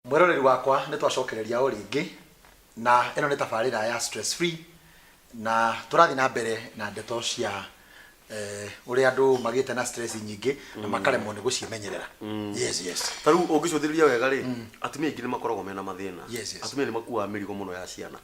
Mwĩroreri wakwa nĩ twacokereria o rĩngĩ na ĩno nĩ tabarĩra ya stress free na tũrathiĩ na mbere na ndeto cia eh, ũrĩa andũ magĩte na stress nyingĩ na makaremwo nĩ gũciĩmenyerera. Yes. Ta rĩu ũngĩcũthĩrĩria wega rĩ, atumia aingĩ nĩ makoragwo mena mathĩna. Yes. Atumia nĩ makuaga mĩrigo mũno ya ciana.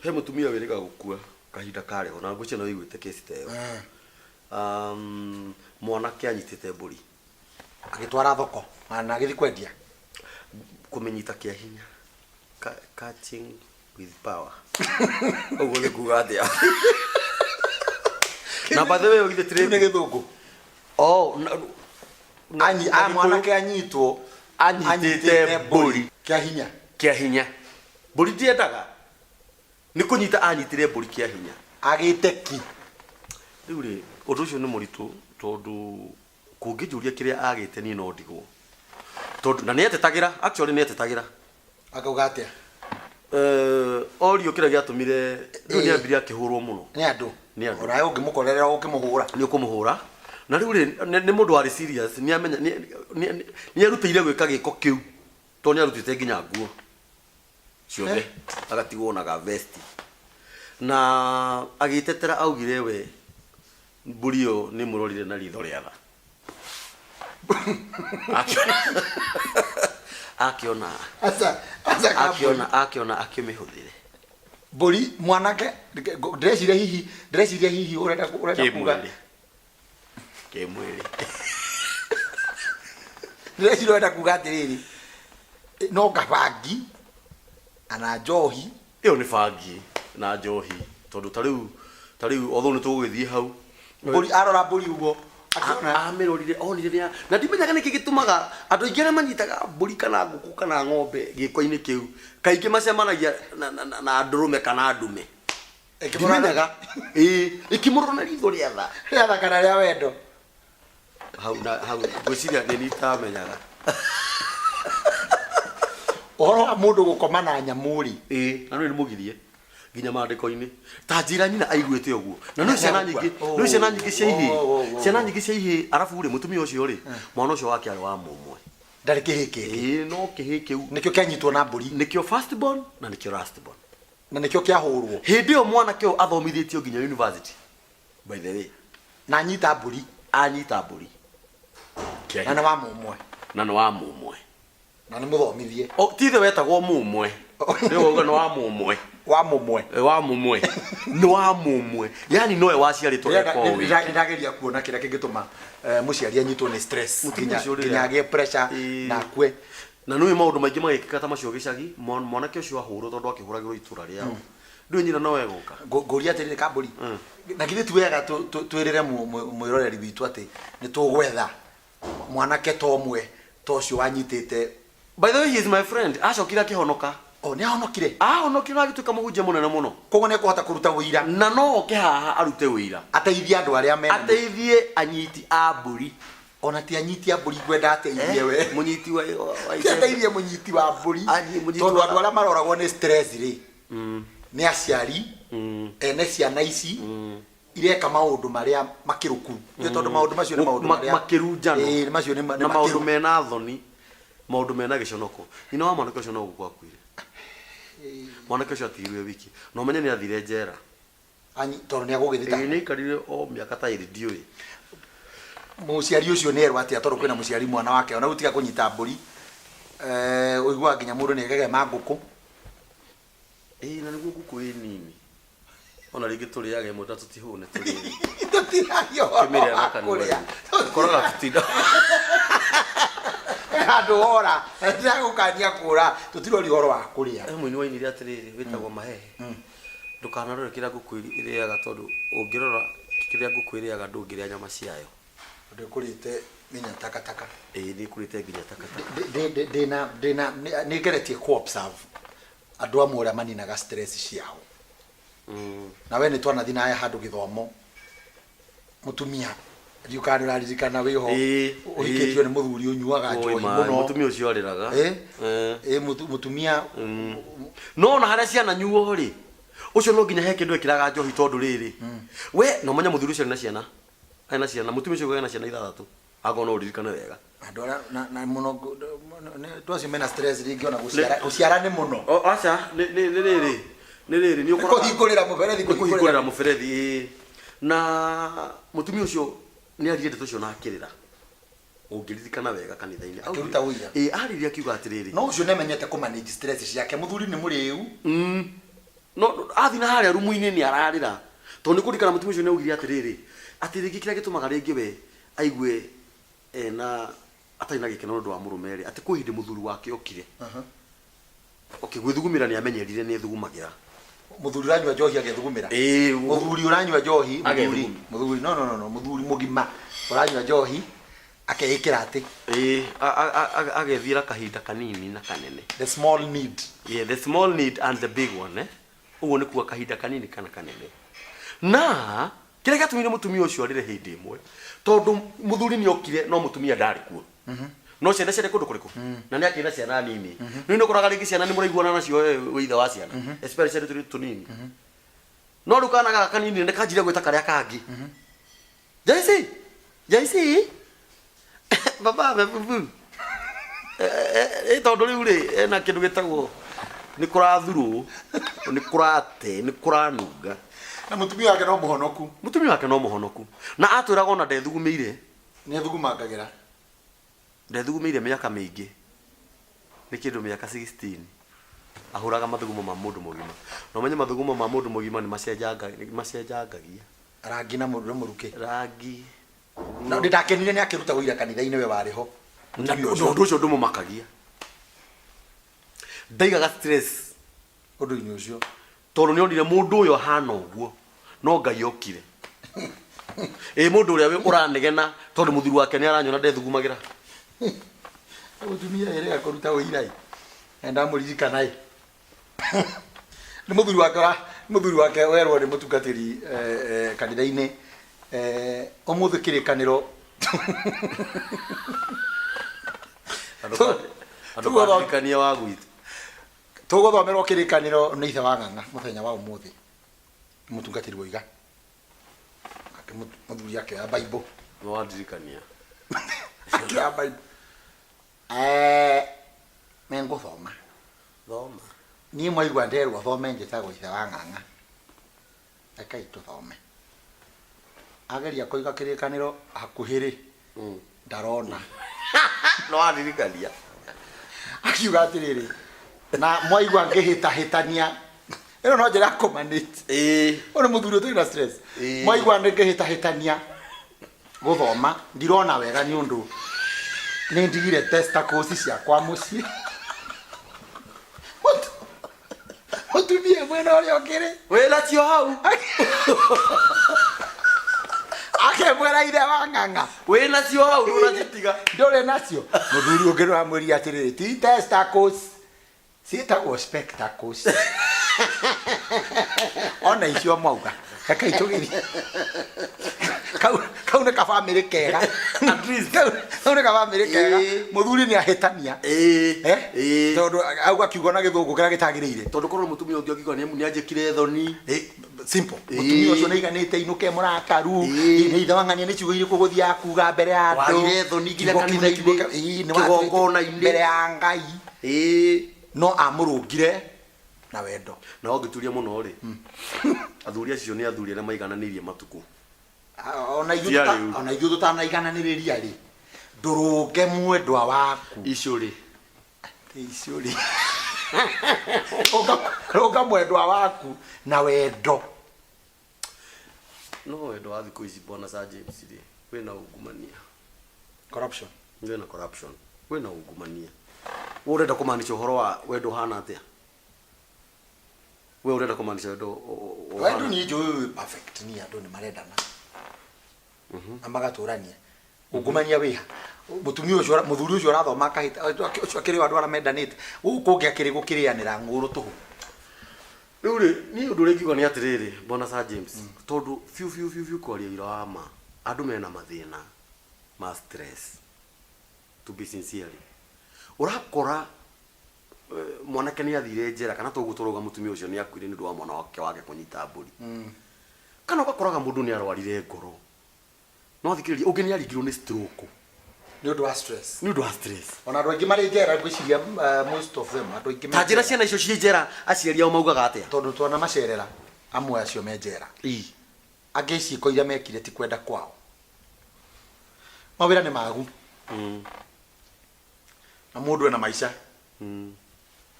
He mũtumia wĩrĩga gũkua kahinda karĩ ho na ngwĩciria nĩ wĩiguĩte kesi ta ĩyo. Mwanake anyitĩte mbũri. Agĩtwara thoko na agĩthiĩ kwendia. Kũmĩnyita kĩa hinya. Catching with power. Ũguo nĩ kuga atĩa? Na by the way githĩ ti Kĩu nĩ gĩthũngũ. Oh, Anyi, na a Gĩkũyũ mwanake anyitwo anyitĩte mbũri kĩa hinya. Kĩa hinya. Mbũri ndiendaga. Nĩ kũnyita anyitire mbũri kĩa hinya. Agĩte ki. Rĩu rĩ, ũndũ ũcio nĩ mũritũ tondũ kũngĩnjũria kĩrĩa agĩte niĩ no ndigwo. Tondũ na nĩetetagĩra, actually nĩetetagĩra. Akauga atĩa? Eh, orio kĩrĩa gĩatũmire rĩu nĩ ambirie akĩhũrwo mũno. Nĩ andũ. Nĩ andũ. Onawe ũngĩmũkorerera ũkĩmũhũra. Nĩ ũkũmũhũra. Na rĩu rĩ, nĩ mũndũ warĩ serious, nĩ amenya nĩ erutĩire gwĩka gĩko kĩu tondũ nĩ arutĩte nginya nguo ciothe agatigwo na ga vest. Na agĩtetera augire we mbũri ĩyo nĩ ĩmũrorire na ritho rĩa tha. Akĩona akĩona Aca, aca ka mbũri. Akĩona akĩona akĩmĩhũthĩre. Mbũri mwanake ndĩreciria hihi ndĩreciria hihi ũrenda ũrenda kuga Kĩmwĩrĩ. Kĩmwĩrĩ. Ndĩreciria ũrenda kuga atĩrĩrĩ no ngabangi ana njohi. Ĩyo nĩ bangi na njohi tondũ ta rĩu ta rĩu although nĩ tũgũgĩthiĩ hau. Mbũri arora mbũri ũguo akĩona. Amĩrorire onire nĩ na ndimenyaga nĩkĩ gĩtũmaga andũ aingĩ arĩa manyitaga mbũri kana ngũkũ kana ng'ombe gĩko-inĩ kĩu kaingĩ macemanagia na, na, na, na ndũrũme kana ndume. Ĩkĩmũrora. Ndimenyaga. Ĩĩ, ĩkĩmũrora na ritho rĩa tha. Rĩa tha kana rĩa wendo. Hau na hau ngwĩciria nĩ niĩ itamenyaga. Ũhoro wa mũndũ gũkoma na nyamũ rĩ. Ĩĩ, na nĩ mũgirie nginya maandĩko-inĩ. Ta njĩra nyina aiguĩte ũguo. Na nĩ ciana nyingĩ, nĩ ciana nyingĩ cia ihĩĩ. Ciana nyingĩ cia ihĩĩ, arabu rĩ mũtumia ũcio rĩ, mwana ũcio wake arĩ wa mũmwe. Ndarĩ kĩhĩĩ kĩngĩ. Ĩĩ, no kĩhĩĩ kĩu. Nĩkĩo kĩanyitwo na mbũri. Nĩkĩo first born na nĩkĩo last born. Na nĩkĩo kĩahũrwo. Hĩndĩ ĩyo mwanake ũyũ athomithĩtio nginya university by the way. Na anyita mbũri. Anyita mbũri. Na nĩ wa mũmwe. Na nĩ wa mũmwe. Na nĩ mũthomithie. O, ti ithe wetagwo mũmwe. Nĩ wauga nĩ wa mũmwe. Wa mũmwe. Eh, wa mũmwe. Nĩ wa mũmwe. Yaani nowe waciarĩtwo eko wiki. Nĩndageria kuona kĩrĩa kĩngĩtũma eh, mũciari anyitwo nĩ stress Mũtumia nginya ũcio rĩrĩa- nginya agĩe pressure Ĩĩ. na akue. Na nĩũĩ maũndũ maingĩ magĩkĩka ta macio gĩcagi, mwanake ũcio ahũrwo tondũ akĩhũragĩrwo itũra rĩao. Ndũĩ nyina no egũka. Ngũria atĩrĩrĩ Kambũri, na githĩ ti wega twĩrĩre mwĩroreri witũ atĩ nĩ tũgwetha mwanake ta ũmwe ta ũcio wanyitĩte. By the way he is my friend, acokire akĩhonoka. Oh, nĩ ahonokire? Ahonokire na agĩtuĩka mũhunjia mũnene mũno. Koguo nĩ ekũhota kũruta ũira. Na no oke haha arute ũira. Ateithie andũ arĩa mena. Ateithie anyiti a mbũri. Ona ti anyiti a mbũri ngwenda ateithie we. Mũnyiti wa wa Ti ateithie mũnyiti wa mbũri. Anyi- mũnyiti Tondũ wa- andũ arĩa maroragwo nĩ stress rĩ, nĩ aciari, ene ciana ici, ireka maũndũ marĩa makĩrũku. Nĩ tondũ maũndũ macio nĩ maũndũ marĩa makĩru njano. Ĩĩ, macio nĩ na maũndũ makĩru. mena thoni, maũndũ mena gĩconoko. Nyina wa mwanake ũcio no gũkua akuire. Mwanake ũcio atigirwo e wiki. Na ũmenye nĩ athire njera. Anyi, tondũ nĩ agũgĩthitangwo. Ĩĩ, nĩ aikarire o mĩaka ta ĩrĩ ndiũĩ. Mũciari ũcio nĩ erwo atĩa tondũ kwĩna mũciari mwana wake ona rĩu tiga kũnyita mbũri eh, ũiguaga nginya mũndũ nĩ egegema ngũkũ. Ĩĩ, na nĩguo ngũkũ ĩ nini. Ona rĩngĩ tũrĩage ĩmwe na tũtihũne tũrĩe. Tũtiragia ũhoro Tũkĩmĩrĩa wa na kanua kũrĩa. rĩ. Ũkoraga tũtinda. He handũ wora, ndĩragũkania kũra, tũtiroria ũhoro wa kũrĩa. He mũini wainire atĩrĩrĩ wĩtagwo Mahehe. Ndũkanarore kĩrĩa ngũkũ ĩrĩaga tondũ ũngĩrora kĩrĩa ngũkũ ĩrĩaga ndũngĩrĩa nyama ciayo. Tondũ ĩkũrĩte nginya takataka. Ĩĩ nĩ ĩkũrĩte nginya takataka. Ndĩna ndĩna nĩ ngeretie kũ observe andũ amwe ũrĩa maninaga stress ciao. Na we nĩ twanathi nawe handũ gĩthomo. Mũtumia ndiũ kana nĩ ũraririkana wĩho Ĩĩ, ũhikĩtio ĩĩ. nĩ mũthuri ũnyuaga Oi, njohi ma, mũno. Mũtumia ũcio arĩraga. Ĩ? Eh. Ĩ, mũtumia No ona harĩa ciananyuo rĩ, ũcio no nginya he kĩndũ ekĩraga njohi tondũ rĩrĩ, we no ũmenye mũthuri ũcio arĩ na ciana, arĩ na ciana, mũtumia ũcio arĩ na ciana ithathatũ. Akorwo no ũririkane wega. Andũ arĩa na mũno andũ acio mena stress rĩngĩ ona gũciara gũciara nĩ mũno. O, aca, nĩ rĩrĩ, nĩ rĩrĩ, nĩ ũkoraga kũhingũrĩra mũberethi. Kũhingũrĩra mũberethi, ĩĩ. Na mũtumia ũcio nĩ aririe ndeto icio na akĩrĩra. Ũngĩririkana wega kanitha-inĩ. Akĩruta ũira. Ĩĩ, aririe akiuga atĩrĩrĩ. No ũcio nĩamenyete kũ manage stress ciake. Mũthuri nĩ mũrĩu. No athiĩ na harĩa rumu-inĩ nĩ ararĩra. Tondũ nĩ kũririkana mũtumia ũcio nĩ augire atĩrĩrĩ, atĩ rĩngĩ kĩrĩa gĩtũmaga rĩngĩ we aigue ena atarĩ na gĩkeno nĩ ũndũ wa mũrũme rĩ, atĩ kwĩ hĩndĩ mũthuri wake okire. Okay, gwĩthugumĩra nĩ amenyerire nĩ ethugumagĩra. Mũthuri ũranyua njohi agethugumĩra. Ĩĩ, Mũthuri ũranyua njohi, mũthuri, Agethugumĩra. Mũthuri, no, no, no, no, mũthuri mũgima ũranyua njohi akeĩkĩra atĩ Ĩĩ, agethiĩra kahinda kanini na kanene. The small need. Yeah, the small need and the big one, eh? Ũguo nĩ kuga kahinda kanini kana kanene. Na kĩrĩa gĩatũmire mũtumia ũcio arĩre hĩndĩ ĩmwe, tondũ mũthuri nĩ okire no mũtumia ndarĩ kuo. No ciana ciarĩ kũndũ kũrĩkũ? Na nĩ akĩrĩ na ciana nini. Rĩu nĩ ũkoraga rĩngĩ ciana nĩ mũraiguana nacio we wĩ ithe wa ciana. Especially tũrĩ tũnini. No rĩu kana gaka kanini nĩ kanjire gwĩta karĩa kangĩ. Joyce, Joyce, baba amebubu. Ĩ tondũ rĩu rĩ ena kĩndũ gĩtagwo nĩ kũrathurwo, nĩ kũrate, nĩ kũranunga. Na mũtumia wake no mũhonoku. Mũtumia wake no mũhonoku. Na atwĩraga ona ndethugumĩire. Nĩ ethugumangagĩra. Ndethugumĩire mĩaka mĩingĩ. Nĩ kĩndũ mĩaka 16. Ahũraga mathugumo ma mũndũ mũgima. Na ũmenye mathugumo ma mũndũ mũgima nĩ macenjangagia. Rangi na mũrukĩ. Rangi. Na ndĩndakenire nĩ akĩruta ũira kanitha-inĩ we warĩ ho. Na ũndũ ũcio ndũmũmakagia. Ndaigaga stress ũndũ-inĩ ũcio. Tondũ nĩ onire mũndũ ũyũ ahana ũguo no Ngai okire. Ĩ mũndũ ũrĩa ũranegena tondũ mũthuri wake nĩ aranyona ndethugumagĩra. Mũtumia erĩga kũruta ũira ĩ. Na ndamũririkana ĩ. Nĩ mũthuri wake ũra mũthuri wake werwo nĩ mũtungatĩri kanitha-inĩ ũmũthĩ kĩrĩkanĩro. Andũ kwandirikania wa gwitũ. Tũgũthomerwo kĩrĩkanĩro nĩ ithe wa ng'ang'a mũthenya wa ũmũthĩ. Nĩ mũtungatĩri woiga. Nake mũthuri akĩoya Bible. Nĩ wandirikania. Akĩoya Bible. Nĩngũthoma. Thoma. Niĩ mwaigua nderwo thome njĩtagwo ithe wa ng'ang'a. Rekei tũthome. Ageria kũiga kĩrĩkanĩro hakuhĩ rĩ, ndarona. Nĩ wandirikania. Akiuga atĩrĩrĩ, na mwaigua ngĩhĩtahĩtania, ĩno no njĩra ya kũmanage. Ũyũ nĩ mũthuri ũtarĩ na stress. Mwaigua ngĩhĩtahĩtania gũthoma ndirona wega nĩ ũndũ nĩ ndigire testicles ciakwa mũciĩ. Mũtumia mwena ũrĩa ũngĩ rĩ, Wĩ nacio hau. Akĩmwĩra ithe wa ng'ang'a. Wĩ nacio hau ndũnacitiga. Ndũrĩ nacio. Mũthuri ũngĩ nĩ wamwĩrire atĩrĩrĩ, ti testicles ciĩtagwo spectacles. Ona icio mwauga rekei tũgĩthiĩ. Kau kau nĩ kabamĩrĩ kega. At least. Kau nĩ kabamĩrĩ kega. Mũthuri nĩ ahĩtania. Eh? Tondũ auga kiugo na gĩthũngũ kĩrĩa gĩtagĩrĩire. Tondũ korwo mũtumia ũngĩ angiuga nĩ anjĩkire thoni. Simple. Mũtumia ũcio nĩ aiganĩte inũke mũrakaru. Nĩ ithe wa ng'ania nĩ ciugo irĩkũ gũthiaga kuga mbere ya andũ. Wagire thoni nginya Kiugo kĩu nĩ kiugo kanitha-inĩ, nĩ watwĩte kĩgongona-inĩ. Mbere ya Ngai. No amũrũngire na wendo. Na ũngĩturia mũno rĩ, athuri acio nĩ athuri arĩa maigananĩirie matukũ. Ona ithuĩ Ti arĩu. Ona ithuĩ tũtanaigananĩrĩria rĩ, ndũrũnge mwendwa waku. Icũrĩ. Icũrĩ. Rũnga mwendwa waku na wendo. No wendo wa thikũ ici bwana Sir James rĩ, wĩna ungumania. Corruption. Wĩna corruption. Wĩna ungumania. We ũrenda kũmaanisha ũhoro wa wendo ũhana atĩa? We ũrenda kũmaanisha wendo Wendo ũhana? Niĩ njũĩ wĩ perfect niĩ andũ nĩ marendana na magatũrania. Ungumania wĩha? Mũtumia ũcio mũthuri ũcio ũrathoma akahĩta ũcio akĩrĩ o andũ arĩa mendanĩte gũkũ kũngĩ akĩrĩ gũkĩrĩanĩra ng'ũrũ tũhũ. Rĩu rĩ, niĩ ũndũ ũrĩa ingiuga nĩ atĩrĩrĩ, bwana Sir James, tondũ biũ biũ biũ biũ kwaria ũira wa ma, andũ mena mathĩna ma stress, to be sincerely. Ũrakora mwanake nĩ athire njera kana toguo tũrauga mũtumia ũcio nĩ akuire nĩ ũndũ wa mwana wake wake kũnyita mbũri. Kana ũgakoraga mũndũ nĩ arwarire ngoro. No thikĩrĩria, ũngĩ nĩ aringirwo nĩ stroke. Nĩ ũndũ wa stress. Nĩ ũndũ wa stress. Ona andũ aingĩ marĩ njera ngwĩciria most of them andũ aingĩ me Ta njĩra njera. ciana icio ciĩ njera aciari ao maugaga atĩa? Tondũ twanamacerera amwe acio me njera. Angĩ ciĩko iria mekire ti kwenda kwao. Mawĩra nĩ magu. Na mũndũ ena maica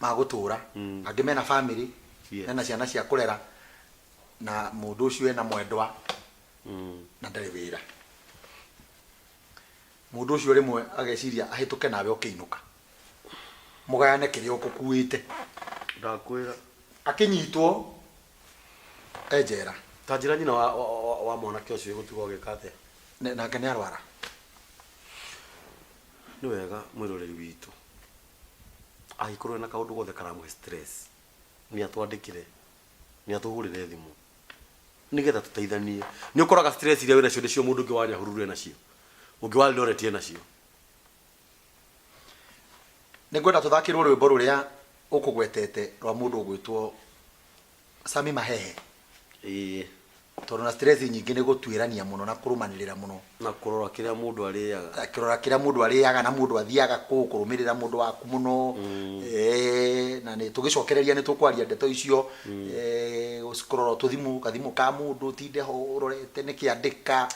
ma gũtũra. Angĩ mena family, mena ciana cia kũrera na mũndũ ũcio ena mwendwa na ndarĩ wĩra. Mũndũ ũcio rĩmwe ageciria ahĩtũke nawe ũkĩinũka. Mũgayane kĩrĩa ũgũkuĩte. Ndakwĩra. Akĩnyitwo e njera. Ta njĩra nyina wa, wa, wa, wa mwanake ũcio ĩgũtigwo agĩka atĩa? Nake nĩ arwara. Nĩ wega mwĩroreri witũ angĩkorwo ena kaũndũ gothe karamũhe stress nĩ atwandĩkĩre, nĩ atũhũrĩre thimũ nĩgetha tũteithanie. Nĩ ũkoraga stress iria wĩnacio nĩcio mũndũ ũngĩ wa Nyahururu enacio, ũngĩ wa Eldoret enacio. Nĩ ngwenda tũthakĩrwo rwĩmbo rũrĩa ũkũgwetete rwa mũndũ ũgwĩtwo Sami Mahehe. Ĩĩ. Tondũ na stress nyingĩ nĩ gũtuĩrania mũno na kũrũmanĩrĩra mũno. Na kũrora kĩrĩa mũndũ arĩaga. Kũrora kĩrĩa mũndũ arĩaga na mũndũ athiaga kũ, kũrũmĩrĩra mũndũ waku mũno. Na nĩ tũgĩcokereria nĩ tũkwaria ndeto icio. Kũrora tũthimũ, gathimũ ka mũndũ ũtinde ho ũrorete nĩkĩ andĩka,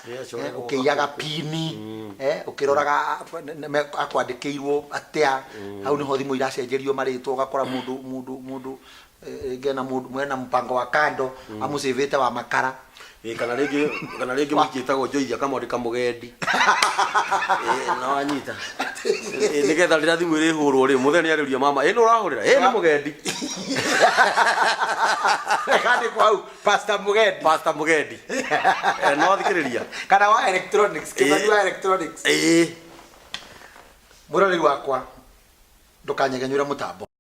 ũkĩiyaga pini, ũkĩroraga akwandĩkĩirwo atĩa. Hau nĩho thimũ iracenjerio marĩtwa ũgakora mũndũ mũndũ mũndũ rĩngĩ ena mũndũ mwena mpango wa kando amũcĩvĩte wa makara. Ĩ, kana rĩngĩ kana rĩngĩ mũingĩ ĩtagwo Joyce akamwandĩka mũgendi. Ĩ, na wanyita. Ĩ, nĩgetha rĩrĩa thimũ ĩrĩhũrwo rĩ, mũthee nĩarĩũria mama, ĩ nũ ũrahũrĩra? Ĩ nĩ mũgendi. Kandĩkwo hau Pastor Mũgendi. Pastor Mũgendi. Eh, no thikĩrĩria. Kana wa electronics, Kĩmani wa electronics. Ĩ. Mwĩroreri wakwa, ndũkanyegenyũre mũtambo.